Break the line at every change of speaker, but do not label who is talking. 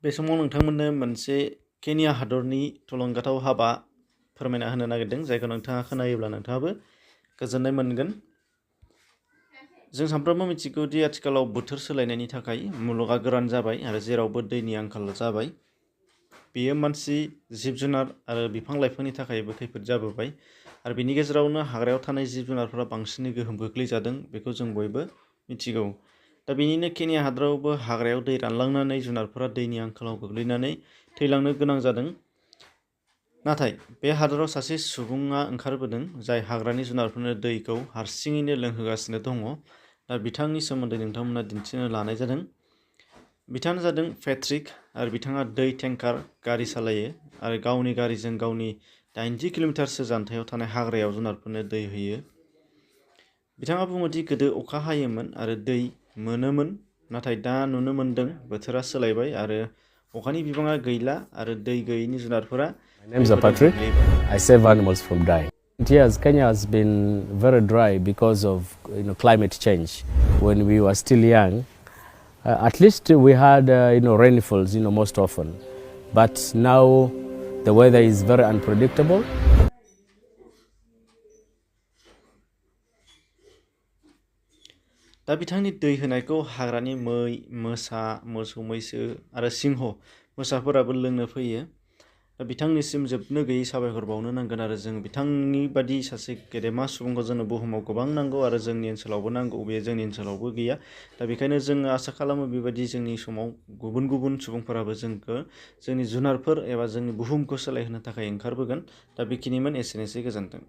बे समाव नोंथांमोननो मोनसे केनिया हादरनि थुलुंगाथाव हाबा फोरमायना होनो नागिरदों जायखौ नोंथाङा खोनायोब्ला नोंथाङाबो गोजोननाय मोनगोन। जों सानफ्रोमबो मिथिगौ दि आथिखालाव बोथोर सोलायनायनि थाखाय मुलुगा गोरान जाबाय आरो जेरावबो दैनि आंखाल जाबाय। बेयो मानसि, जिब जुनार आरो बिफां लाइफांनि थाखायबो खैफोद जाबोबाय आरो बिनि गेजेरावनो हाग्रायाव थानाय जिब जुनारफोरा बांसिनै गोहोम गोग्लैजादों बेखौ जों बयबो मिथिगौ। दा बेनिनो केनिया हादरावबो हाग्रायाव दै रानलांनानै जुनारफोरा दैनि आंखालाव गोग्लैनानै थैलांनो गोनां जादों। नाथाय बे हादराव सासे सुबुङा ओंखारबोदों जाय हाग्रानि जुनारफोरनो दैखौ हारसिङैनो लोंहोगासिनो दङ। दा बिथांनि सोमोन्दै नोंथांमोना दिन्थिनो लानाय जादों। बिथाङानो जादों पेट्रिक आरो बिथाङा दै टेंकार गारि सालायो आरो गावनि गारिजों गावनि 80 किल'मिटारसो जानथायाव थानाय हाग्रायाव जुनारफोरनो दै होयो। बिथाङा बुङो दि गोदो अखा हायोमोन आरो दै मोनोमोन, नाथाय दा नुनो मोन्दों बोथोरा सोलायबाय आरो अखानि बिबाङा गैला आरो दै गैयैनि जुनारफोरा
My name is Patrick. I save animals from dying. Yes, Kenya has been very dry because of climate change. When we were still young, at least we had rainfalls most often. But now the weather is very unpredictable.
दा बिथांनि दै होनायखौ हाग्रानि मै, मोसा, मोसौ मैसो आरो सिंह मोसाफोराबो लोंनो फैयो। दा बिथांनिसिम जोबनो गैयै साबायखर बावनो नांगोन आरो जों बिथांनि बादि सासे गेदेमा सुबुंखौ जोंनो बुहुमाव गोबां नांगौ आरो जोंनि ओनसोलावबो नांगौ। बे जोंनि ओनसोलावबो गैया। दा बेखायनो जोङो आसा खालामो बेबायदि जोंनि समाव गुबुन गुबुन सुबुंफोराबो जोंखौ जोंनि जुनारफोर एबा जोंनि बुहुमखौ सोलायहोनो थाखाय ओंखारबोगोन। दा बेखिनिमोन, एसेनोसै, गोजोन्थों।